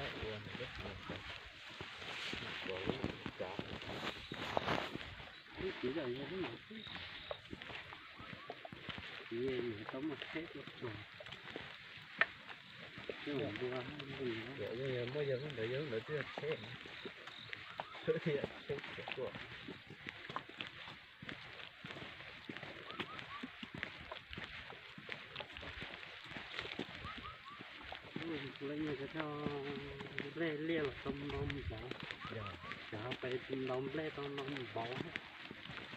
Ua nws lub ua nws tsav. Lub txiv zam yog lub no xwb. Txiv nws tau muaj tsheb tuaj txog. Yog muaj yog lub ntawd, yog lub ntawd twb yog tsheb. Twb yog tsheb txiv tuaj. Lawv nyiag cov nplej liaj los tau ntau npaum, cov pais ntaus nplej tau ntau npaum.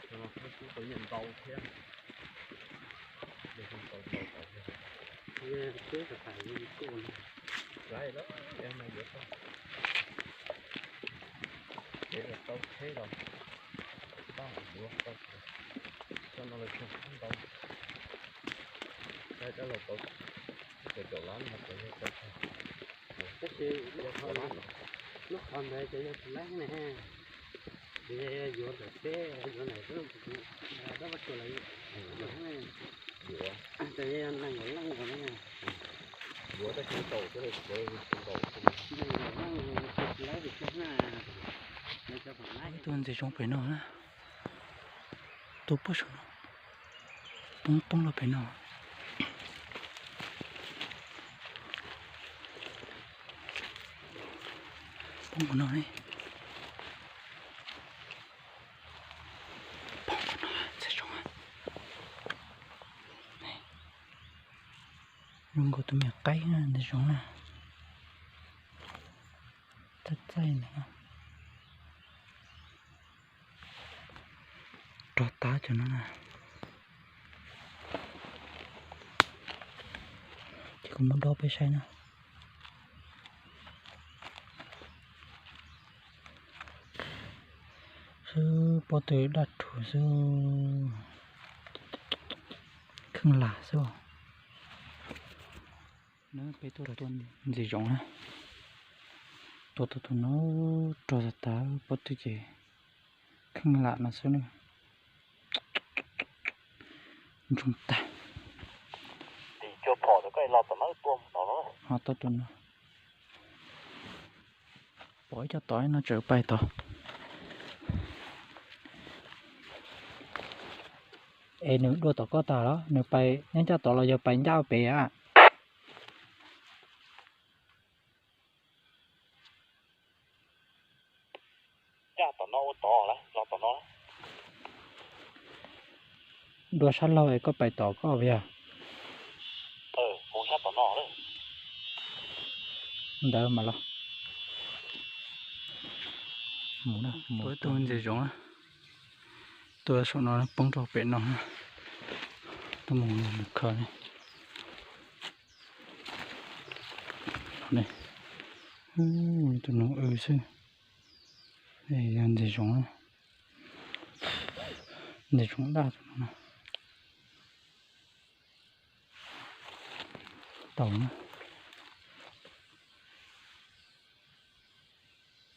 Tau nyiaj ntau thiab. Twb tau tas kuj laiv lawm, no yuav tau, ces tau tsheb los pab yuav tau, tau no los tsheb ntau, tau los tau tsib caug lab no ces yog tau tsheb. Tab sis lub qhov ntawd ces yog tsis laiv ne, ces yog yuav ntawm teb yuav ntawm dab vaj tsuag lawm, yuav, ces yog neeg yuav leej yuav ne, yuav tab sis tau tsis tau, neeg yuav leej tsis laiv vim tsis na. Ib tug ntses zoov pem no na, tuaj puag saum no, poob poob los pem no. Poob qhov no ne. Poob qhov no ntses zoov. Zoo nkaus tus me nyuam qaib ntses zoov na. Txaij txaij ntawd. Rog tab cov no na. Ces kuv muab dob peb saib na. Xwb pob tw daj rhuv xwb. Kheej lam xwb os. Peb tuaj tua ntses zoov na. Tua tau tus no rog tas tas pob tw ces kheej lam no xwb na. Ntsoog tag. Ho tau tus no. Pom ib co tod no tseem pais tod. Es nws dua tom koj tas los nws pais nyob ncaj tod los yog pais ncaj pem a? Ncaj tom no ua tod, los tom no. Dua sab laug es koj pais tom koj yog. Mus sab tom no. Ntawd mas los. Mus, mus tua ib tug ntses zoov. Tua saum no poob rau pem no. Tuaj mus mus khaws ne. Tus no w xwb. Yog ntses zoov, ntses zoov daj tus no. Tau na.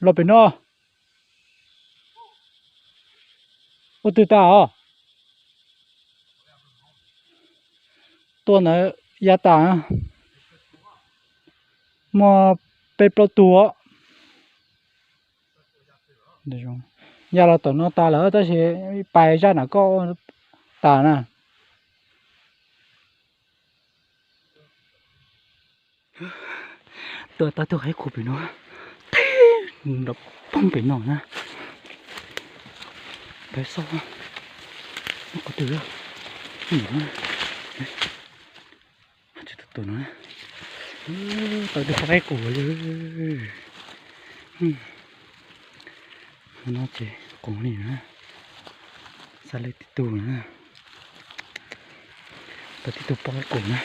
Los pem no. Ua twg tas os? Tua ntawd ya tas. Muaj peb plaub tug. Ya los tom no tas lawm tab sis pais zaj nram koj tas na. Tua tau tus qaib qus pem no, nrov poob pem no na. Peb xauj, qhov twg, tus no, tau tus qaib qus li. No ces qus li na. Xav li tib tug na. Tau tib tug poj qaib qus na.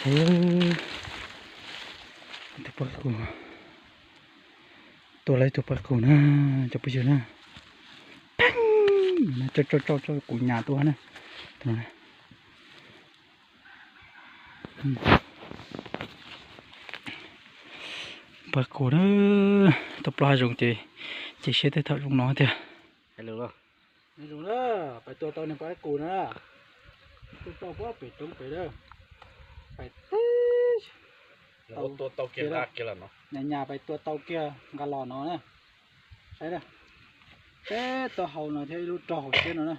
Saib, tib tug poj qaib qus. Tua lawv ib tug poj qaib qus na, cov phooj ywg na. Tso, tso, tso, tso kuv nyas tuaj na. Poj qaib qus na, tua plaub hav zoov ces, ces siab tej thaum zoo no tiag. Zoo na, pais tua tau niag poj qaib qus na. Tuaj tau puag pem roob pem na. Pais teb, Nyas nyas pais tua tau kiag nqa los no na. Saib, peb tau hau no thiab ib lub rau hauv siab no na.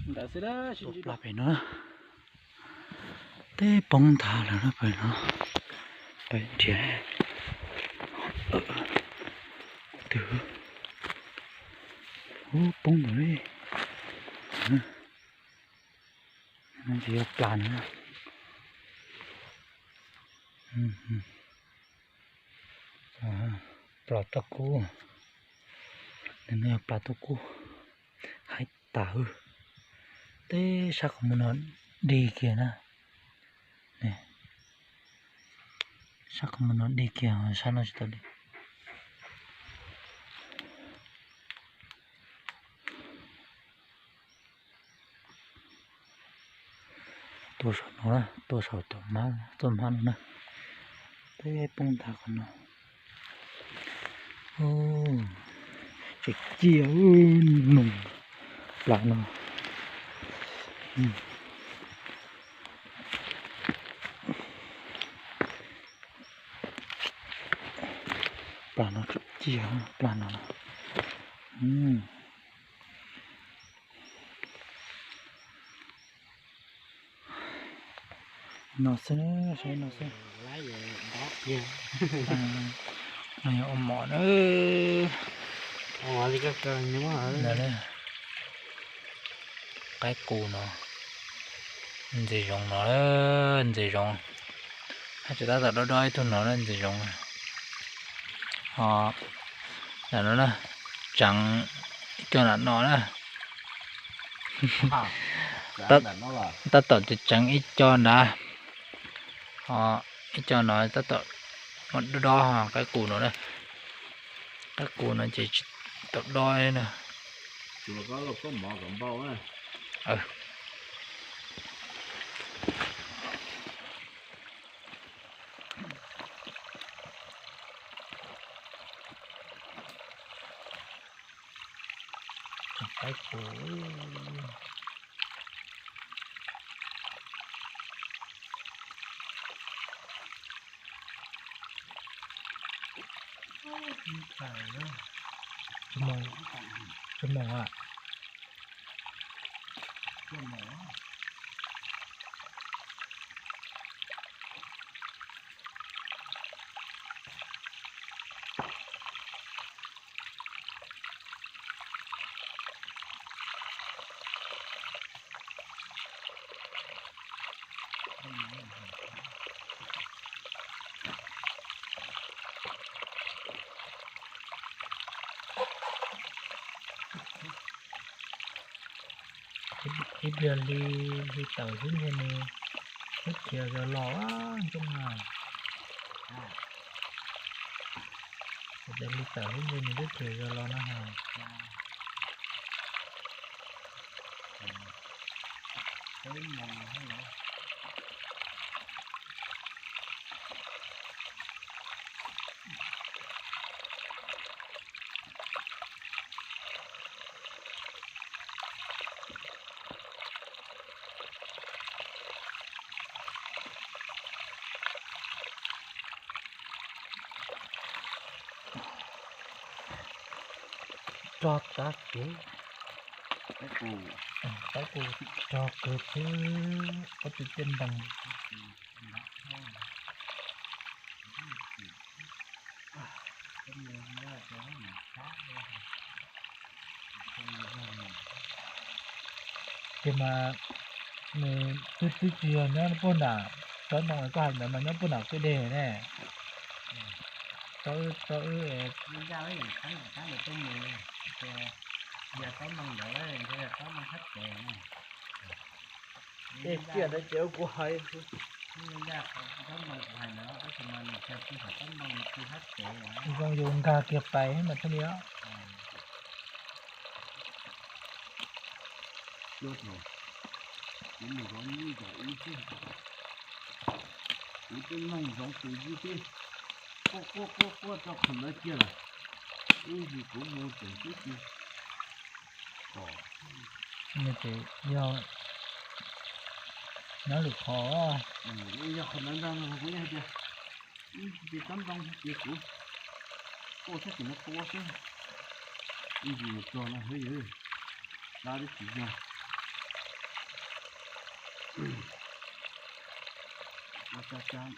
Ntawd xwb, plas pem no. Teb poob nthav lawm na pem no. Peb nrhiav. Twb, ub, poob ntawd li. Tsis yog plas no. Plas tauj kub. Nws yog plas tauj kub. Haib tas. Teb sab qhov muag no dig kiag na. Sab qhov muag no dig kiag, sab no tsis tau dig. Tua saum no, tua saum tom hmab, txoj hmab no na. Teb poob nthav qhov no. Tseem ciaj, noog plas no. Plas no tseem ciaj, plas no. No xwb, saib no xwb. No yog ua mov na. Qaib qus no, ntxim zoov no, ntxim zoov. Haj tseem tab tom dob dob ib tug no na, ntxim zoov. Ho ntawm no na, tseev ib co nram no na. Tab tom tseev ib co nrad. Ho ib co no tab tom dob dob, qaib qus no na. Qaib qus no ces tsis tau dob na. Qaib qus. Tsis moos, tsis moos a. Ib pliag hli, hli tawm xwb ntshe nws twb khiav zog los ntsooj na. Ib pliag hli tawm xwb ntshe nws twb khiav zog los na. Rog tag kev, qaib qus rog kawg xwb, ob tug tej ntees. Ces mas nws twb twb tsis yog nyob puag nram tsob ntoo koj hais ntawd mas nyob puag nram kwj deg ne. Tsob wb, tsob wb, tsob ntoo ntawd, tsob ntoo thab tes. Tej ciaj ntawd ces kuv hais xwb. Zoo yus nkag kiag pais mas thiaj li os. Kuv mus zov nyiaj ib zaug ub xwb, kuv twb mloog zoov tus ib xwb, quaj quaj quaj quaj tso qhov ntawd kiag lawm, ib ntsis kuv mus tseem xwb xwb. Nws ces yog nyob lwm qhov, yog Ntag, kuv yeej hais tias ib tsob ntoo ces kuv ua sab tim no tua xwb. Ib ntsis mus txog no xwb yog dab dab tsi yog. Ua cab cab.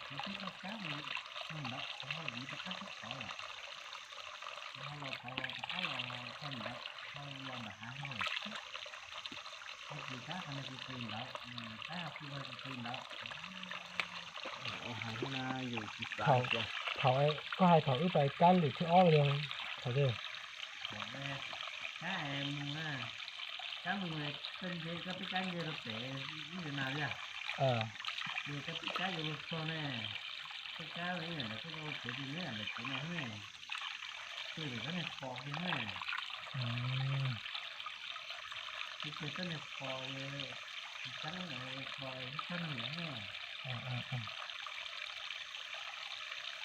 Kuv twb tau kab mus ntawm qhov viv rau qab sab tod lawm. Ho los qhov los rov qab los txog ntawd, ho los nram hav no lawm. Ho kws kab qhov no kws kws ntawd, kab ho kws kws ntawd. Ua hais thiab na, yus tsis xav tias. Thaum koj hais thaum wb pais kab lwm thib ob li, thaum twg? Kab mus na, kab mus koj nce, koj twb kab nce rau pem ib zaug na yog. Ces koj twb kab yuav luag txog ne, koj kab ib yam ntawd koj ua tsev, tus neb yam ntawd tsev no ne, tus lwm koj niag pos kiag ne. Tus kiag koj niag pos, tsis tseeb ntawd pos koj niag ne.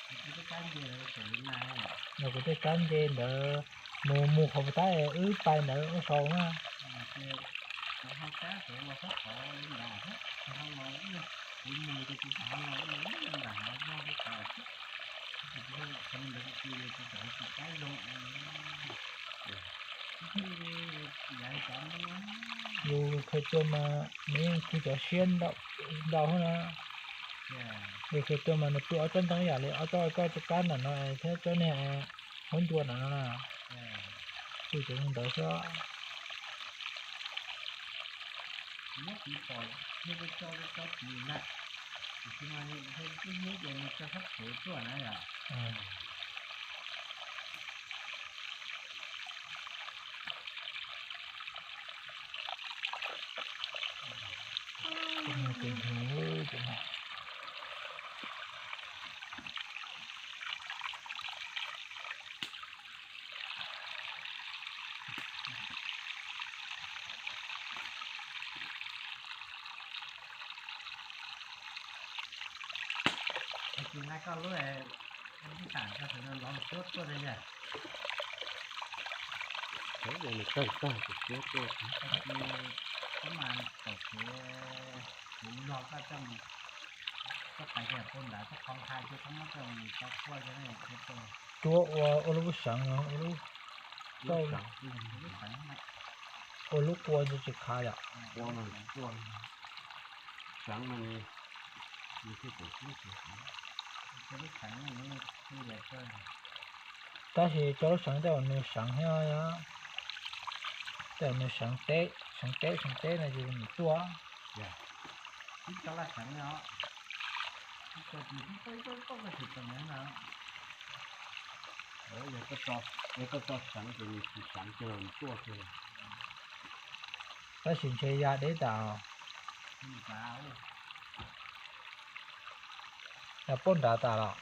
Kuv twb kab nce ntawd, kuv twb kab nce ntawd, mus mus qhov puas tab wb pais ntawd ua sau na. Kuv ho kab sawv los sab tod li ntawd thiab, kuv ho los ib, kuv mus ces kuv ho los ib ntawm hav zog li tod thiab. Kuv ntawd kuv tsis kab zoo. Yus khaws tuaj mas nws yeej kub cov siab ntau na. Yus khaws tuaj mas nws pw ob tsob ntoo ib yam li ob tsob koj kab ntawm no thiab tsob niag huab ncua ntawm no na. Pw cov ntawd xwb. Tsis nqa koj lub, lub xam koj sawv daws lov mus cuab tuaj li yog. Thaum nws tawg tag ces cuab tuaj. Koj mas thaum kuv, kuv nrog koj coj mus, koj pais kiag pem nrad koj qhov nqha ces koj muab coj mus tso quaj cov ne. Cuab ua, ua lub seev, ua lub, ua lub qua tsis khav yom. Ua mas cuaj seev no ne, nws thiaj tawm xwb. Tab sis cov lub seev tej zaum nws seev thiab, tej zaum nws seev teb, seev teb, seev teb no ces nws tuaj. Yog koj tso seev ces nws tsis seev ces nws tuaj xwb. Tab sis ntshe ya deb tas, ya puag nrad tas los.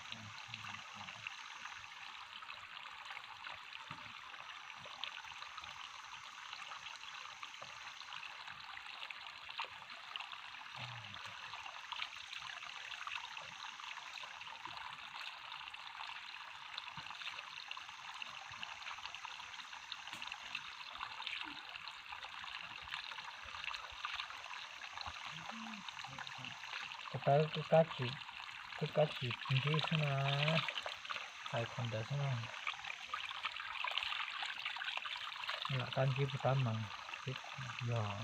Kuv tab, kuv kab tsis ntsib xwb na, hais qhov ntawd xwb na. Lam kab ntsib puag tab mas yog.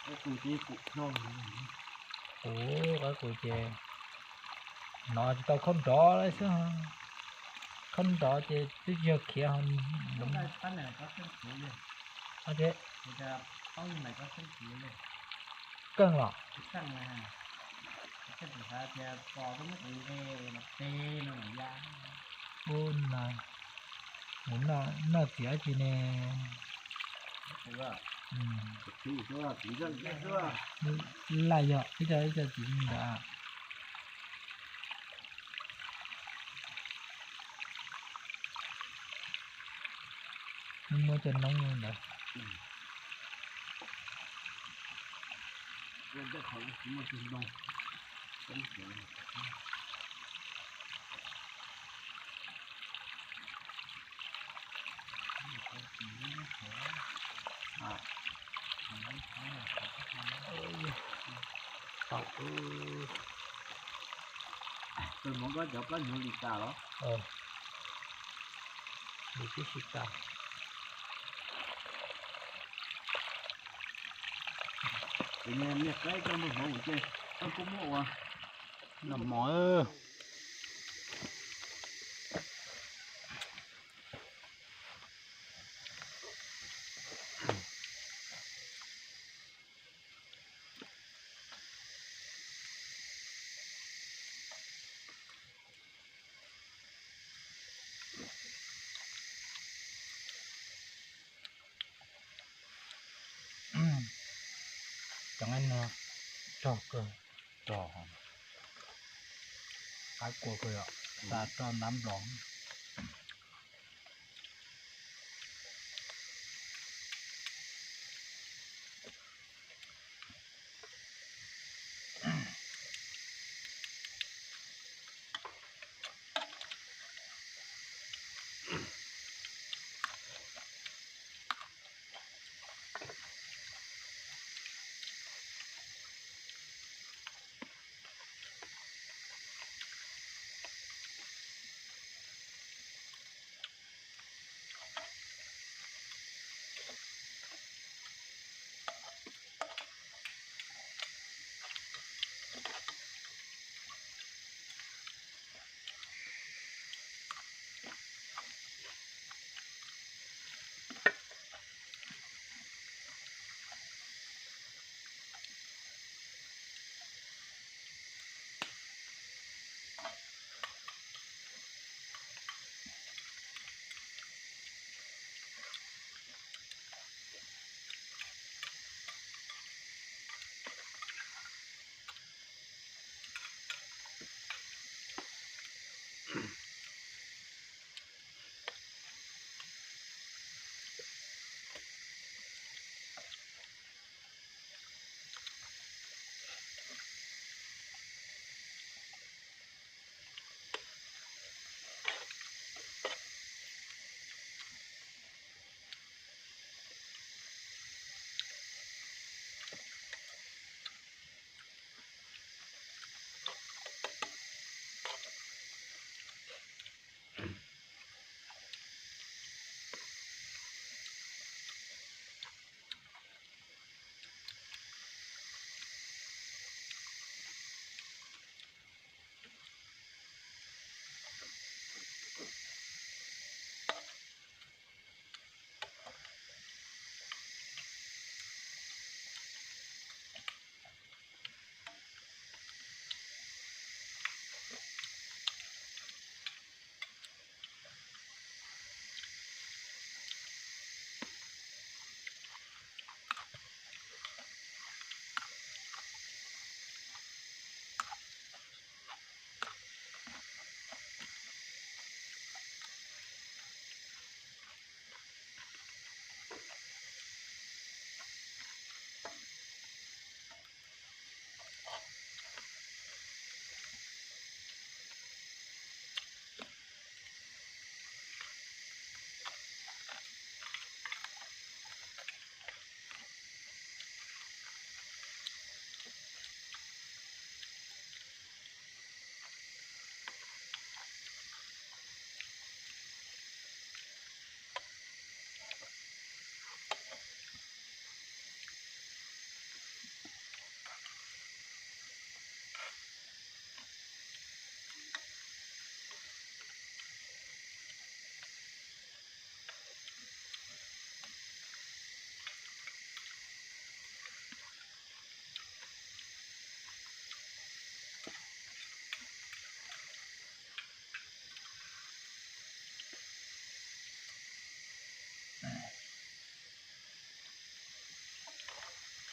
Kuv, kuv ces hnov tsis tau khaub nrov xwb, khaub nrov ces twb yog khiav. Keej los. Ub, nws noj txiv dab tsi ne? Laj yog ib co ib co txiv ntawd. Muab cov noob ntawd. Tau, tus mov koj cov koj nyuag li tas los? Nws twb tsis tas. Ces niag qaib koj muag hmoov ces koj kuj muab ua noj mov. Cov no tsog kawg, tsog, qaib kua kawg yom, xa roj ntab nplog.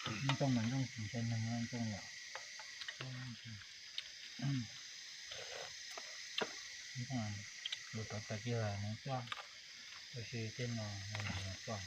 Ntsooj mas ntsooj tsis ntshai neeg, ntsooj yom. Ntsooj, tus tod tag kiag nws tuaj, tab sis tej no nws tuaj.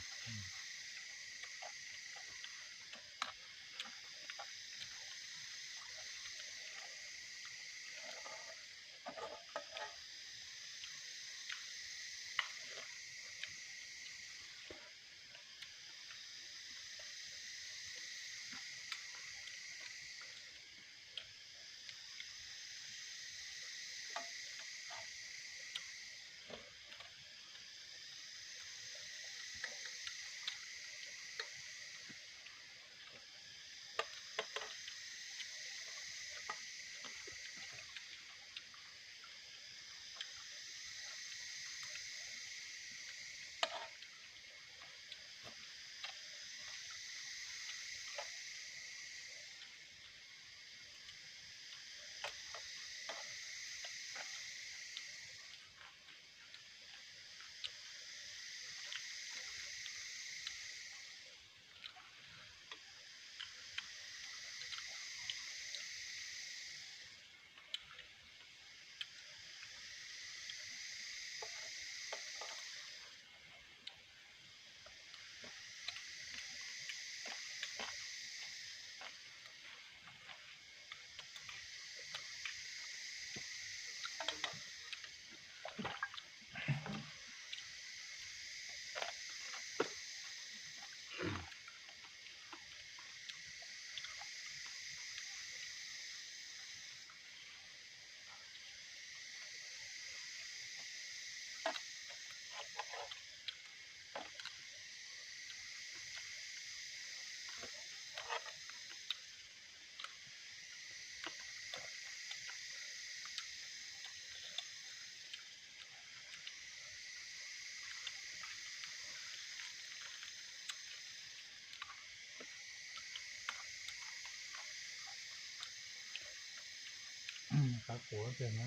Qab quav tiag na,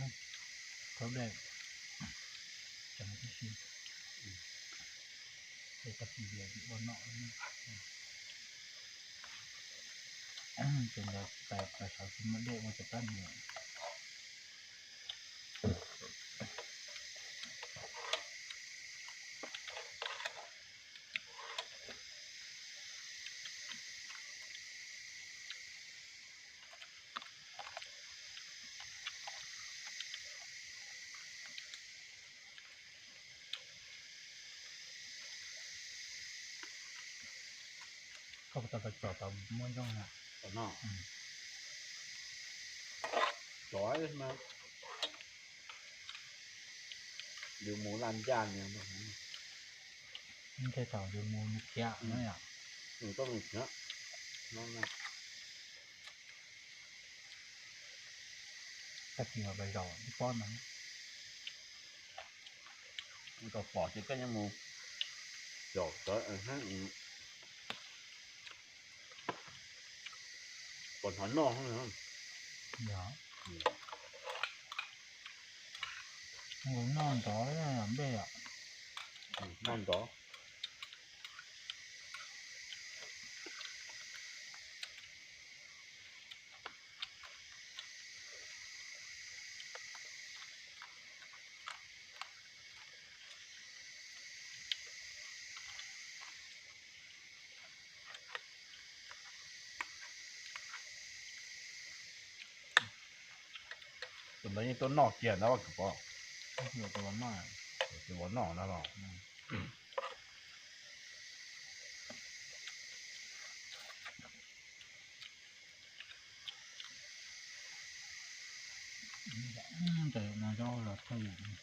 khaub dej, tseem tib si, tej tag kis tias tsis ua noj, ces ntawd pais sawv tsis muaj dej ua cov kab niam. Koj puas tau tsom tau muab ntsooj na? Tsom no. Tsom mas yus mus laj ncaj, ntshe thaum yus mus khiav no yom. Tuaj mus khiav. Tag kis mas pais zaum tib pob no. Tau pom ces koj yeej mus zaum tod, pom hnov noj. Yog, noj ntov nplej yom. Noj ntov. Tus ntawd yeej tuaj noj kiag ntawd Vam Kwv Pov. Tus ua noj na los. Ntawm no zaub los thawj yam.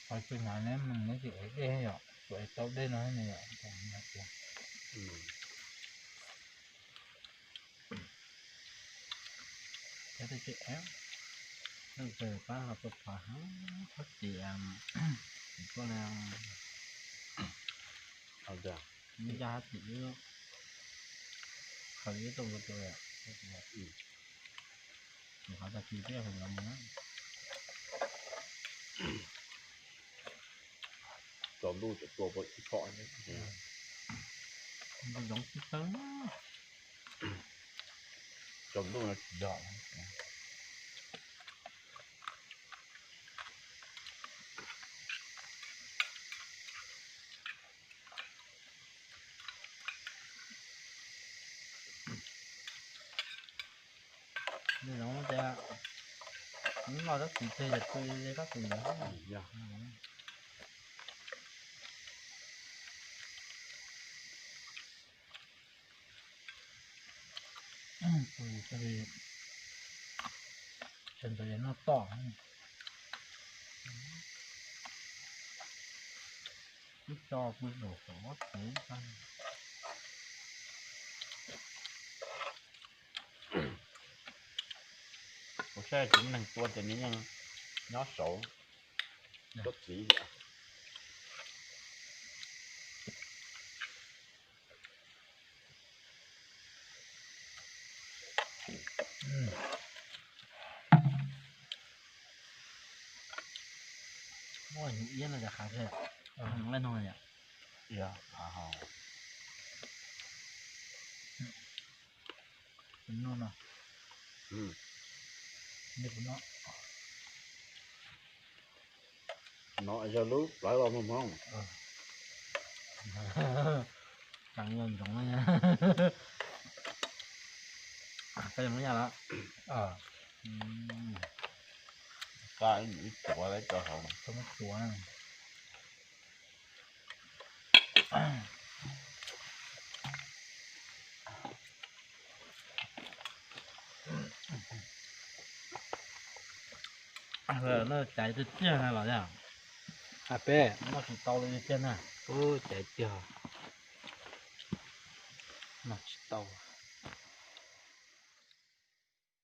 Qhov tsis hnav neb mus neb tsis ev dej yom, tsuas ev tau dej no ne yom. Cov tsis ev, leej twg pab los tua phom hab txhob txiv, txiv tuaj li. Ncaj hab txiv wb, qhov wb tuaj tua, qhov tag kis peb hais los mus na. Tsaus ntuj tseem tua ib phom, ntuj zoov tib tawb, tsaus ntuj no tsis yog. Nws zoo tias noj rab txiv tseg ces pw li rab txiv ntawd. Tseg ntawd yog noj toj, twb tso pw saum saum ob txwv. Kuv saib tsis muaj neeg tua ces nws yeej nyob saud, nyob txiv. Muaj iab no cas qhav thiab, leej no yom. Noj no, noj no. No yog lub plawv los mog Hmoob. Tseem yog ntsoov, koj yog Hmoob Yaj los? Koj ib tuav lawv cov hauv. Noj caiv tiag tiag na los yog? Peb noj tsis tau li tiag na. Ub, caiv tiag. Noj tsis tau.